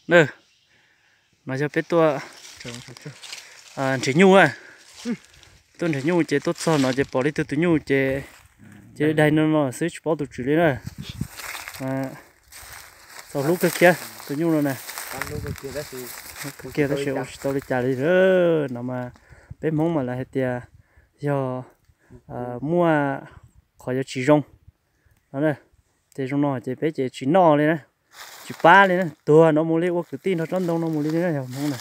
Na, no yog peb tuaj nrhiav nyuj a. Tuaj nrhiav nyuj ces tuaj txog no ces pom li tug tus nyuj ces, ces daig no no xwb tsis paub tus tswv li na. Txaus hlub kawg kiag tus nyuj no na. Kawg kiag tab sis ua tsis tau li cas li. No mas peb Hmoob mas lawv hais tias yog muaj qhov yuav tsis zoo no, ces zoo no ces peb ces tsis noj li na, tsis pab li na, tuag no mus li, ua kwv tij nrog tsob ntoo no mus li na yog Hmoob na.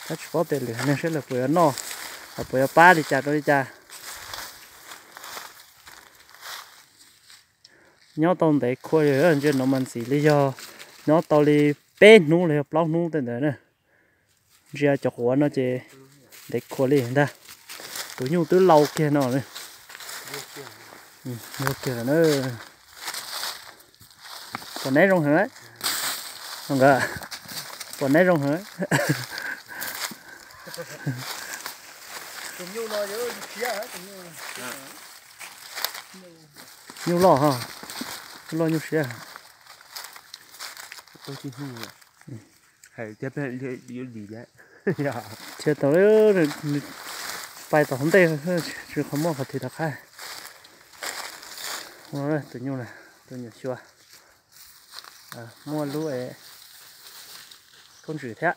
Tab tsis paub tias lwm haiv neeg saib lawv puas yuav noj, lawv puas yuav pab li cas rau li cas. Nyob tau ntev khuav li, ntsia no mas ntxim li yog nyob tau li peb hnub los yog plaub hnub tej ntawd na. Ntsia cov quav no ces ntev khuav li ntag. Tus nyuj twb lau kiag no, lau kiag lawm na. Pom neb zoo heev, nkawd, pom neb zoo heev. Nyuj loj ha, nyuj loj nyuj siab. Thiab tau, pais tom hauv ntej, tsis qhov muaj qhov twg rov qab. Tus nyuj, tus nyuam xyuas, muaj lub khaub ntsws thiab.